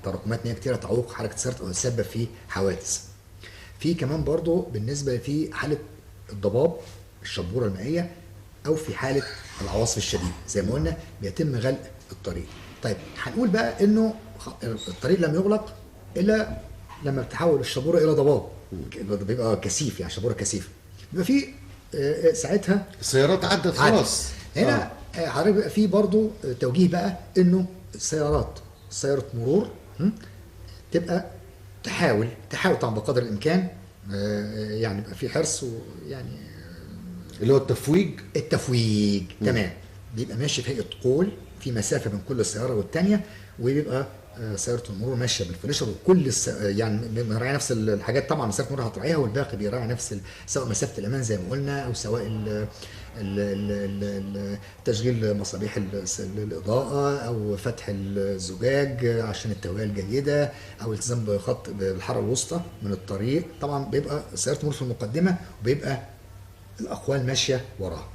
تراكمات مياه كتيرة تعوق حركة السيارات او تسبب في حوادث. في كمان برضو بالنسبة في حاله الضباب، الشبوره المائية، او في حاله العواصف الشديدة زي ما قلنا بيتم غلق الطريق. طيب هنقول بقى انه الطريق لم يغلق الا لما بتحول الشبوره الى ضباب، بيبقى كثيف، يعني شبوره كثيفة، بيبقى في ساعتها السيارات عدت خلاص. هنا حضرتك بيبقى في برضو توجيه بقى انه سيارة مرور تبقى تحاول طبعا بقدر الامكان، يعني يبقى في حرص، ويعني اللي هو التفويج. تمام. بيبقى ماشي في هيئة قول، في مسافة بين كل سيارة والثانية، وبيبقى سيارة المرور ماشية بالفليشر، وكل يعني بنراعي نفس الحاجات طبعا، سيارة المرور هتراعيها والباقي بيراعي نفس سواء مسافة الامان زي ما قلنا، او سواء ال ال تشغيل مصابيح الاضاءة، او فتح الزجاج عشان التهويه الجيدة، او التزام بخط بالحاره الوسطى من الطريق. طبعا بيبقى سيارة المرور في المقدمة، وبيبقى الاقوال ماشية وراها.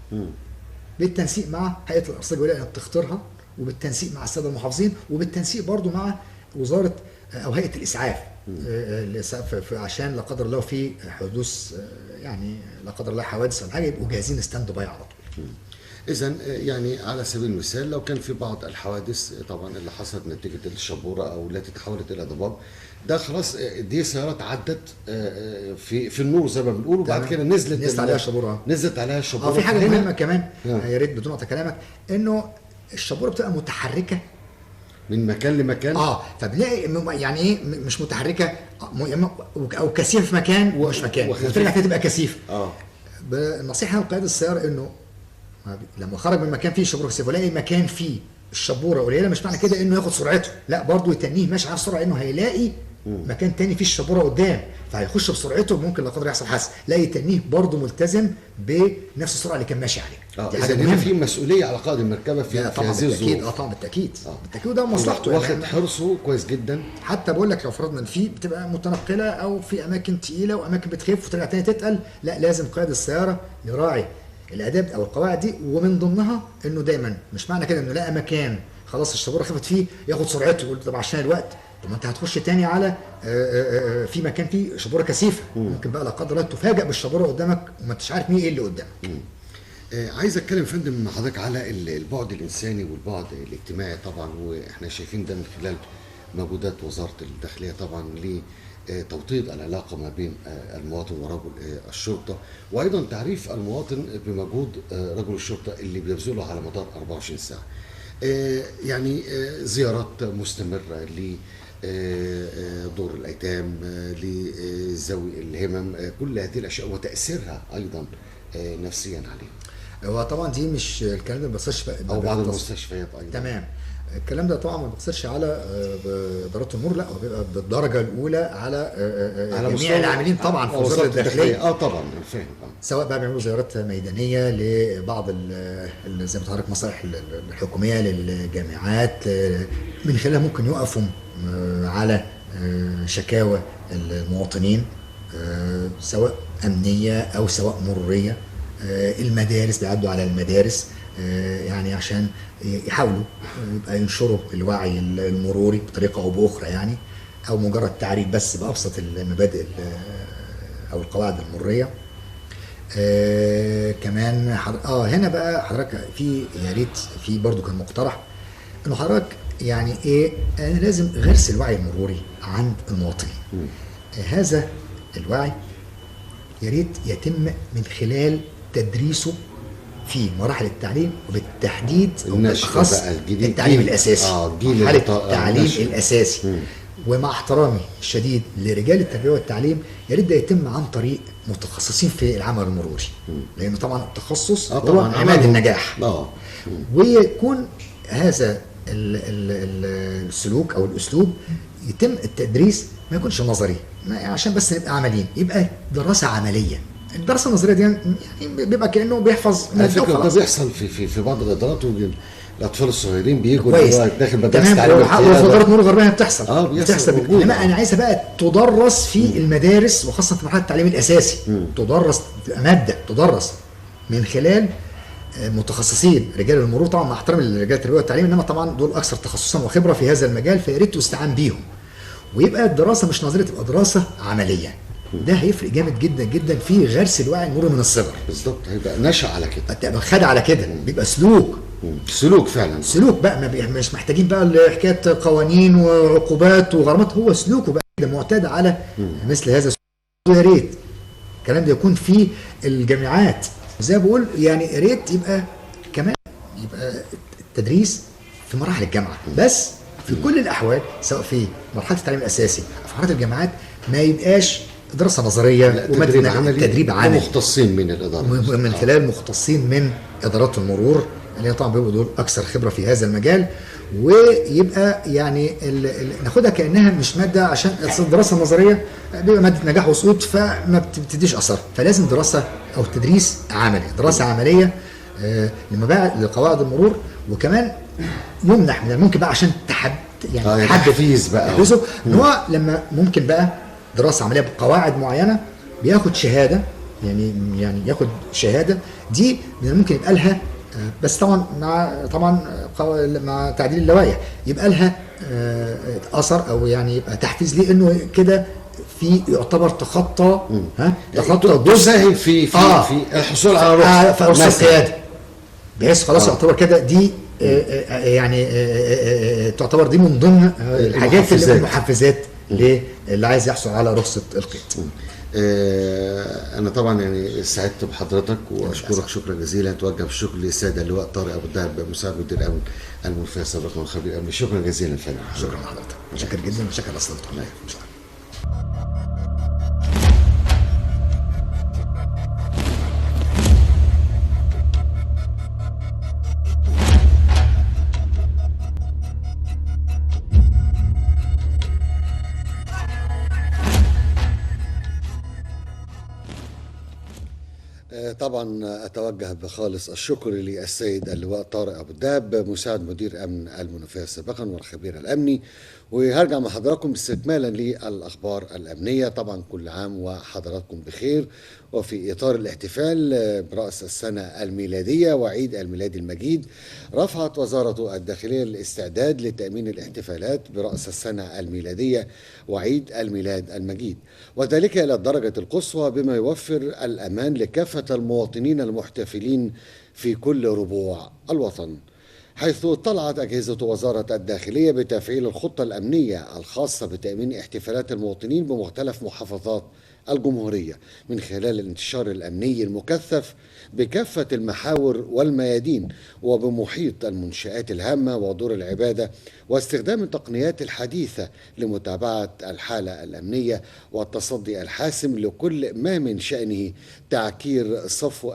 بالتنسيق مع هيئة الارصاد الجوية لانها بتختارها، وبالتنسيق مع السادة المحافظين، وبالتنسيق برضو مع وزارة او هيئة الاسعاف، عشان لا قدر الله في حدوث يعني لا قدر الله حوادث ولا حاجة يبقوا جاهزين stand by على طول. اذا يعني على سبيل المثال لو كان في بعض الحوادث طبعا اللي حصلت نتيجة الشبوره او التي تحولت الى ضباب، ده خلاص دي سيارات عدت في النور زي ما بنقول، وبعد كده نزلت عليها الشبوره. نزلت عليها الشبوره. في حاجة مهمة كمان يا ريت بدون قطع كلامك، انه الشبوره بتبقى متحركة من مكان لمكان. فبنلاقي يعني ايه مش متحركة او كثيفة في مكان ومش مكان، وترجع تاني تبقى كثيفة. النصيحة لقيادة السيارة انه لما خرج من مكان فيه شبوره كثيفة ولاقي مكان فيه الشبوره قليله، مش معنى كده انه ياخد سرعته، لا برضه يتنيه ماشي على السرعة، انه هيلاقي مكان تاني فيه الشبوره قدام فهيخش بسرعته، ممكن لا قدر يحصل حادثه. لا، يتنيه برضه ملتزم بنفس السرعة اللي كان ماشي عليها. اذا هنا في مسؤولية على قائد المركبة في هذه الظروف. طبعا بالتاكيد. بالتاكيد، وده مصلحته، واخد يعني حرصه كويس جدا. حتى بقول لك لو فرضنا ان في بتبقى متنقله او في اماكن تقيلة واماكن بتخف وترجع تاني تتقل، لا لازم قائد السيارة يراعي الاداب او القواعد دي، ومن ضمنها انه دايما مش معنى كده انه لقى مكان خلاص الشبوره خفت فيه ياخد سرعته يقول طب عشان الوقت، طب ما انت هتخش تاني على في مكان فيه شبوره كثيفة، ممكن بقى لا قدر الله تفاجئ بالشبوره قدامك وما انتش عارف مين ايه اللي قدامك. عايز اتكلم يا فندم مع حضرتك على البعد الانساني والبعد الاجتماعي طبعا، واحنا شايفين ده من خلال مجهودات وزارة الداخلية طبعا لتوطيد العلاقة ما بين المواطن ورجل الشرطة، وايضا تعريف المواطن بمجهود رجل الشرطة اللي بيبذله على مدار 24 ساعة. يعني زيارات مستمرة ل دور الايتام، لذوي الهمم، كل هذه الاشياء وتاثيرها ايضا نفسيا عليهم. هو طبعا دي مش الكلام ده ما بيقصرش او بعض المستشفيات ايضا. تمام، الكلام ده طبعا ما بيقصرش على ادارات المرور، لا هو بيبقى بالدرجة الاولى على جميع العاملين طبعا في وزارة الداخلية. طبعا فاهم. سواء بقى بيعملوا زيارات ميدانية لبعض زي ما حضرتك المصالح الحكومية، للجامعات، من خلالها ممكن يقفوا على شكاوى المواطنين سواء امنية او سواء مروريه. المدارس بيعدوا على المدارس يعني عشان يحاولوا يبقى ينشروا الوعي المروري بطريقة او باخرى يعني، او مجرد تعريف بس بابسط المبادئ او القواعد المرورية. كمان هنا بقى حضرتك في يا ريت في برضو كان مقترح انه حضرتك يعني ايه لازم غرس الوعي المروري عند المواطنين. هذا الوعي يا ريت يتم من خلال تدريسه في مراحل التعليم، وبالتحديد وبالأخص التعليم الأساسي، مرحلة التعليم الأساسي. ومع احترامي الشديد لرجال التربية والتعليم، يا ريت ده يتم عن طريق متخصصين في العمل المروري، لأنه طبعا التخصص هو عماد النجاح. ويكون هذا السلوك أو الأسلوب يتم التدريس، ما يكونش نظري عشان بس نبقى عمليين، يبقى دراسة عملية. الدراسة النظرية دي يعني بيبقى كانه بيحفظ على فكرة. ده بيحصل في بعض الادارات، الاطفال الصغيرين بيجوا داخل مدارس التعليم. وفي ادارة مرور الغربية بتحصل، بتحصل. انما انا عايزها بقى تدرس في المدارس، وخاصة في مرحلة التعليم الاساسي. تدرس، تبقى مادة تدرس من خلال متخصصين رجال المرور، طبعا مع احترامي لرجال التربية والتعليم، انما طبعا دول اكثر تخصصا وخبره في هذا المجال، فيا ريت تستعان بيهم. ويبقى الدراسة مش نظرية، تبقى دراسة عملية. ده هيفرق جامد جدا جدا في غرس الوعي المروري من الصغر. بالظبط، هيبقى نشأ على كده، خد على كده، بيبقى سلوك. سلوك فعلا، سلوك بقى، مش محتاجين بقى حكاية قوانين وعقوبات وغرامات، هو سلوكه بقى كده معتاد على مثل هذا. يا ريت الكلام ده يكون في الجامعات زي ما بقول، يعني يا ريت يبقى كمان يبقى التدريس في مراحل الجامعة، بس في كل الاحوال سواء في مرحلة التعليم الاساسي او في مرحلة الجامعات، ما يبقاش دراسة نظرية، تدريب عملي، تدريب عملي مختصين من الادارة، من خلال مختصين من ادارات المرور اللي طبعا بيبقوا دول اكثر خبره في هذا المجال. ويبقى يعني ناخدها كانها مش مادة، عشان الدراسة النظرية بيبقى مادة نجاح وسقوط، فما بتديش اثر، فلازم دراسة او تدريس عملي، دراسة عملية لقواعد المرور. وكمان يمنح من ممكن بقى عشان تحد يعني تحفيز بقى ان هو لما ممكن بقى دراسة عملية بقواعد معينة بياخد شهادة، يعني ياخد شهادة دي من الممكن يبقى لها، بس طبعا مع تعديل اللوائح يبقى لها اثر، او يعني يبقى تحفيز ليه انه كده في يعتبر تخطى، تخطى جزء في في في الحصول على رخصه القيادة، بحيث خلاص يعتبر كده دي يعني تعتبر دي من ضمن الحاجات اللي المحفزات اللي عايز يحصل على رخصه القيادة. انا طبعا يعني سعدت بحضرتك واشكرك شكرا جزيلا. اتوجه بالشكر للسادة اللواء طارق ابو الدهب مساعد مدير امن المنفذ سابقا والخبير الامني. شكرا جزيلا فندم. شكرا لحضرتك، متشكر جدا، وشكرا لاستضافتك. شكرا. طبعا اتوجه بخالص الشكر للسيد اللواء طارق ابو الدهب مساعد مدير امن المنوفية سابقا والخبير الامني. وهرجع مع حضراتكم استكمالا للاخبار الامنية. طبعا كل عام وحضراتكم بخير. وفي اطار الاحتفال براس السنة الميلادية وعيد الميلاد المجيد، رفعت وزارة الداخلية الاستعداد لتامين الاحتفالات براس السنة الميلادية وعيد الميلاد المجيد، وذلك الى الدرجة القصوى بما يوفر الامان لكافة المواطنين المحتفلين في كل ربوع الوطن، حيث طلعت أجهزة وزارة الداخلية بتفعيل الخطة الأمنية الخاصة بتأمين احتفالات المواطنين بمختلف محافظات الجمهورية من خلال الانتشار الأمني المكثف بكافة المحاور والميادين وبمحيط المنشآت الهامة ودور العبادة، واستخدام التقنيات الحديثة لمتابعة الحالة الأمنية والتصدي الحاسم لكل ما من شأنه تعكير صفو.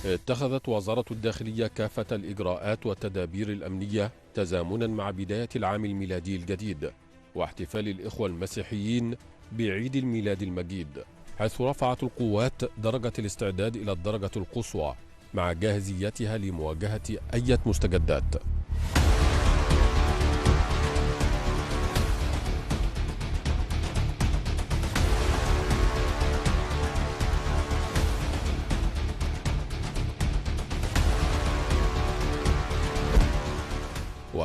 اتخذت وزارة الداخلية كافة الإجراءات والتدابير الأمنية تزامنا مع بداية العام الميلادي الجديد واحتفال الإخوة المسيحيين بعيد الميلاد المجيد، حيث رفعت القوات درجة الاستعداد إلى الدرجة القصوى مع جاهزيتها لمواجهة أي مستجدات.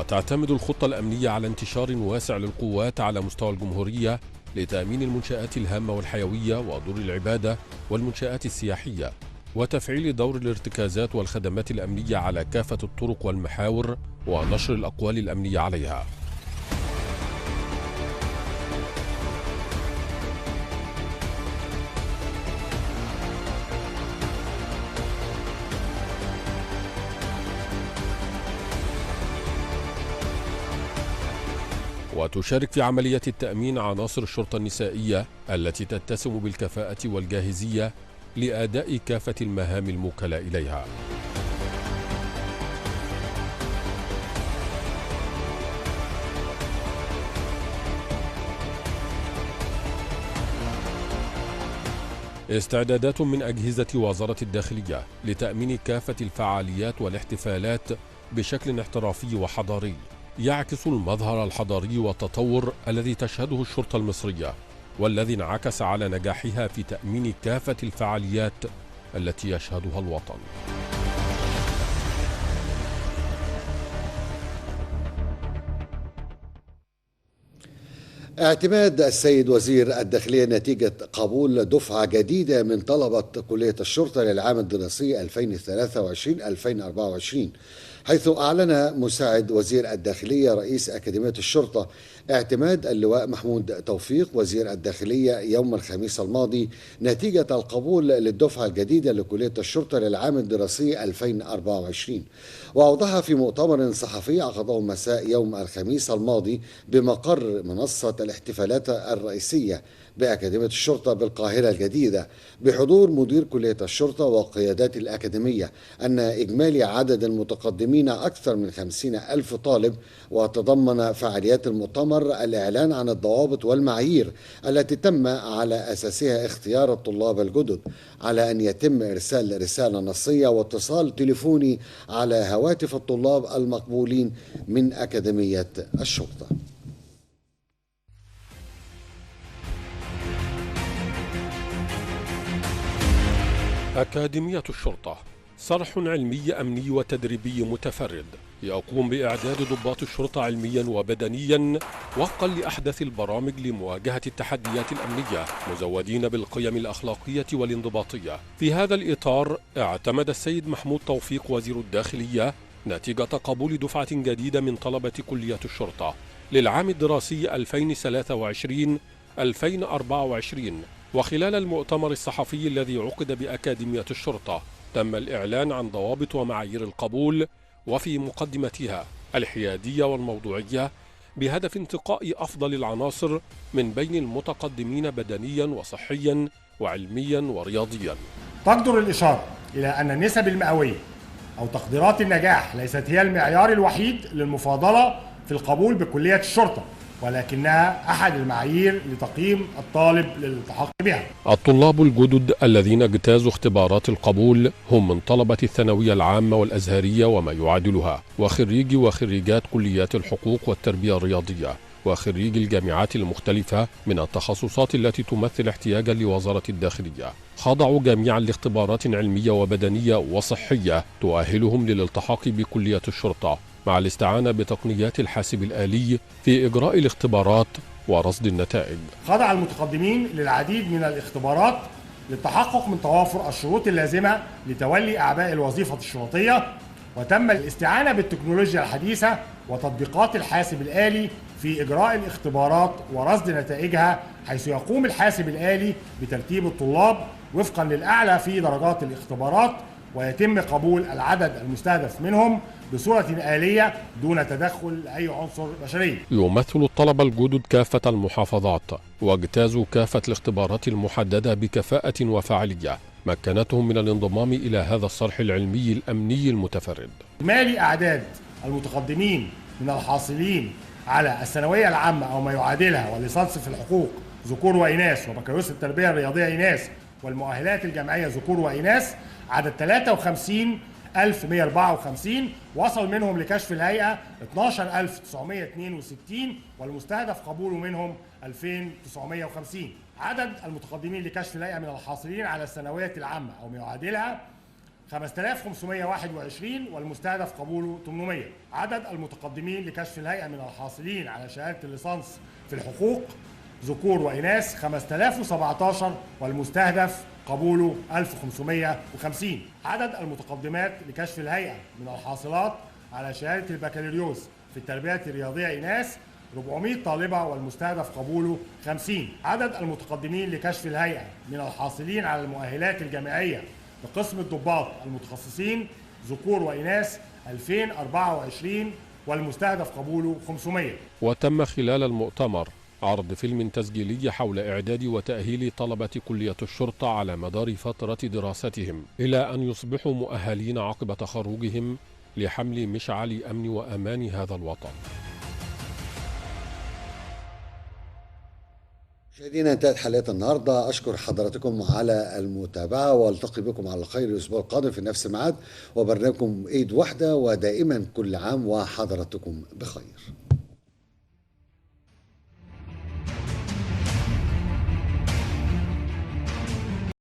وتعتمد الخطة الأمنية على انتشار واسع للقوات على مستوى الجمهورية لتأمين المنشآت الهامة والحيوية ودور العبادة والمنشآت السياحية، وتفعيل دور الارتكازات والخدمات الأمنية على كافة الطرق والمحاور ونشر الأقوال الأمنية عليها. وتشارك في عملية التأمين عناصر الشرطة النسائية التي تتسم بالكفاءة والجاهزية لأداء كافة المهام الموكلة إليها. استعدادات من أجهزة وزارة الداخلية لتأمين كافة الفعاليات والاحتفالات بشكل احترافي وحضاري يعكس المظهر الحضاري والتطور الذي تشهده الشرطة المصرية، والذي انعكس على نجاحها في تأمين كافة الفعاليات التي يشهدها الوطن. اعتماد السيد وزير الداخلية نتيجة قبول دفعة جديدة من طلبة كلية الشرطة للعام الدراسي 2023-2024، حيث أعلن مساعد وزير الداخلية رئيس أكاديمية الشرطة اعتماد اللواء محمود توفيق وزير الداخلية يوم الخميس الماضي نتيجة القبول للدفعة الجديدة لكلية الشرطة للعام الدراسي 2024. وأوضح في مؤتمر صحفي عقده مساء يوم الخميس الماضي بمقر منصة الاحتفالات الرئيسية بأكاديمية الشرطة بالقاهرة الجديدة بحضور مدير كلية الشرطة وقيادات الأكاديمية أن إجمالي عدد المتقدمين أكثر من 50,000 طالب، وتضمن فعاليات المؤتمر الإعلان عن الضوابط والمعايير التي تم على أساسها اختيار الطلاب الجدد، على أن يتم إرسال رسالة نصية واتصال تليفوني على هواتف الطلاب المقبولين من أكاديمية الشرطة. أكاديمية الشرطة صرح علمي أمني وتدريبي متفرد يقوم بإعداد ضباط الشرطة علميا وبدنيا وفقا لأحدث البرامج لمواجهة التحديات الأمنية، مزودين بالقيم الأخلاقية والانضباطية. في هذا الإطار اعتمد السيد محمود توفيق وزير الداخلية نتيجة قبول دفعة جديدة من طلبة كلية الشرطة للعام الدراسي 2023-2024. وخلال المؤتمر الصحفي الذي عقد بأكاديمية الشرطة تم الإعلان عن ضوابط ومعايير القبول، وفي مقدمتها الحيادية والموضوعية بهدف انتقاء أفضل العناصر من بين المتقدمين بدنيا وصحيا وعلميا ورياضيا. تقدر الإشارة إلى أن النسب المئوية أو تقديرات النجاح ليست هي المعيار الوحيد للمفاضلة في القبول بكلية الشرطة، ولكنها أحد المعايير لتقييم الطالب للالتحاق بها. الطلاب الجدد الذين اجتازوا اختبارات القبول هم من طلبة الثانوية العامة والأزهرية وما يعادلها، وخريجي وخريجات كليات الحقوق والتربية الرياضية، وخريجي الجامعات المختلفة من التخصصات التي تمثل احتياجا لوزارة الداخلية. خضعوا جميعا لاختبارات علمية وبدنية وصحية تؤهلهم للالتحاق بكلية الشرطة، مع الاستعانة بتقنيات الحاسب الآلي في إجراء الاختبارات ورصد النتائج. خضع المتقدمين للعديد من الاختبارات للتحقق من توافر الشروط اللازمة لتولي أعباء الوظيفة الشرطية، وتم الاستعانة بالتكنولوجيا الحديثة وتطبيقات الحاسب الآلي في إجراء الاختبارات ورصد نتائجها، حيث يقوم الحاسب الآلي بترتيب الطلاب وفقا للأعلى في درجات الاختبارات، ويتم قبول العدد المستهدف منهم بصورة آلية دون تدخل أي عنصر بشري. يمثل الطلبة الجدد كافة المحافظات واجتازوا كافة الاختبارات المحددة بكفاءة وفاعلية مكنتهم من الانضمام إلى هذا الصرح العلمي الأمني المتفرد. إجمالي أعداد المتقدمين من الحاصلين على الثانوية العامة أو ما يعادلها والليسانس في الحقوق ذكور وإناث، وبكالوريوس التربية الرياضية إناث، والمؤهلات الجامعية ذكور وإناث، عدد 53,154، وصل منهم لكشف الهيئة 12,962، والمستهدف قبوله منهم 2,950. عدد المتقدمين لكشف الهيئة من الحاصلين على الثانوية العامة أو ما يعادلها 5521 والمستهدف قبوله 800. عدد المتقدمين لكشف الهيئة من الحاصلين على شهادة الليسانس في الحقوق ذكور وإناث 5017 والمستهدف قبوله 1550. عدد المتقدمات لكشف الهيئة من الحاصلات على شهادة البكالوريوس في التربية الرياضية إناث 400 طالبة والمستهدف قبوله 50. عدد المتقدمين لكشف الهيئة من الحاصلين على المؤهلات الجامعية بقسم الضباط المتخصصين ذكور وإناث 2024 والمستهدف قبوله 500. وتم خلال المؤتمر عرض فيلم تسجيلي حول إعداد وتأهيل طلبة كلية الشرطة على مدار فترة دراستهم إلى أن يصبحوا مؤهلين عقب تخرجهم لحمل مشعل أمن وأمان هذا الوطن. مشاهدينا، انتهت حلقة النهارده. اشكر حضراتكم على المتابعة، والتقي بكم على خير الاسبوع القادم في نفس الميعاد وبرنامجكم ايد واحدة، ودائما كل عام وحضراتكم بخير.